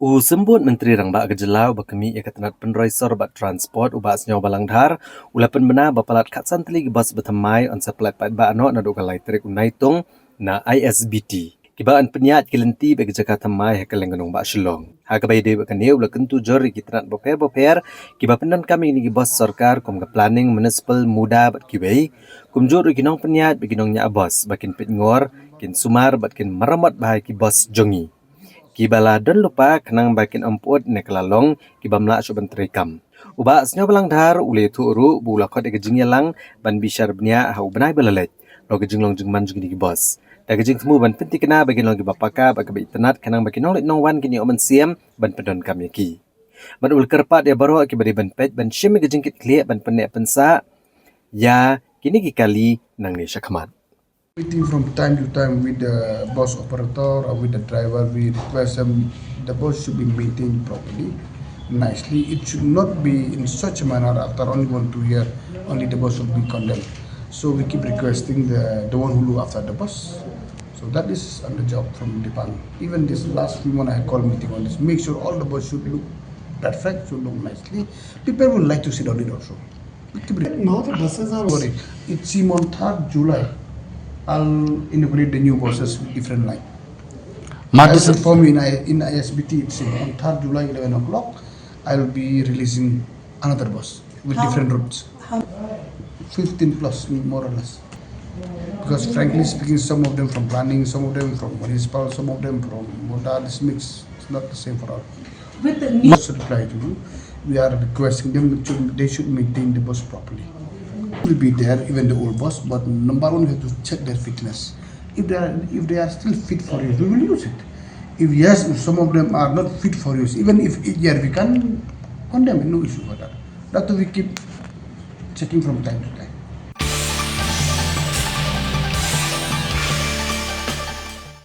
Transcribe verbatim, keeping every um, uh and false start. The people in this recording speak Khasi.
U Symbud Myntri Rangbah ka jylla uba kynmaw ïa ka tnat pynroi sor bad transport u Bah Sniawbhalang Dhar u la pynbna ba palat khatsan tylli ki bos ba thymmai yn sa pynlait paidbah noh naduh ka lai tarik u Naitung na I S B T. Kiba yn pynïaid ki lynti bad ki jaka thymmai ha kylleng ka nongbah Shillong. Ha kaba ïadei bad kane u la kyntu jur ïa ki tnat bapher bapher kiba pyndonkam ïa kine ki bos sorkar kum ka planning municipal, MUDA bad kiwei. Kumjuh ruh ki nongpynïaid bad ki nongñiah bos ba kin peit ngor, kin sumar bad kin maramot bha ïa ki bos jong ngi. Kiba la don lypa khnang ba kin ym pyut ne ka la long ki bym lah shuh ban treikam. U Bah Sniawbhalang Dhar u la ïathuh ruh ba u la khot ïa ka jingïalang ban bishar bniah ha u bnai ba la leit. Bad ka jinglong jingman jong kine ki bos, da ka jingthmu ban pynthikna ba kin long kiba paka bad kiba itynnad khnang ba ki nongleit nongwan kin ïoh mynsiem ban pyndonkam ïa ki. Bad u la kyrpad ïa baroh kiba dei ban peit ban shim ïa ka jingkitkhlieh ban pynneh pynsah ïa kine ki kali nangne shakhmat. Meeting from time to time with the bus operator or with the driver, we request them the bus should be maintained properly, nicely. It should not be in such a manner after only one, two years, only the bus will be condemned. So we keep requesting the, the one who look after the bus. So that is under job from department. Even this last few months I had called meeting on this. Make sure all the bus should look perfect, should look nicely. People would like to sit on it also. Now the buses are. Sorry, it seem on third July, I'll inaugurate the new buses with different line. Mad I'll is inform you in, I, in I S B T, it seem on third July, eleven o'clock, I'll be releasing another bus with different routes. Fifteen plus, more or less. Because frankly speaking, some of them from planning, some of them from municipal, some of them from MUDA, this mix. It's not the same for all. With the new Just reply to you. We are requesting them to, they should maintain the bus properly. Will be there, even the old bus, but number one, we have to check their fitness. If they are, if they are still fit for use, we will use it. If yes, if some of them are not fit for use, even if it, yeah, we can condemn it, no issue for that. That we keep checking from time to time.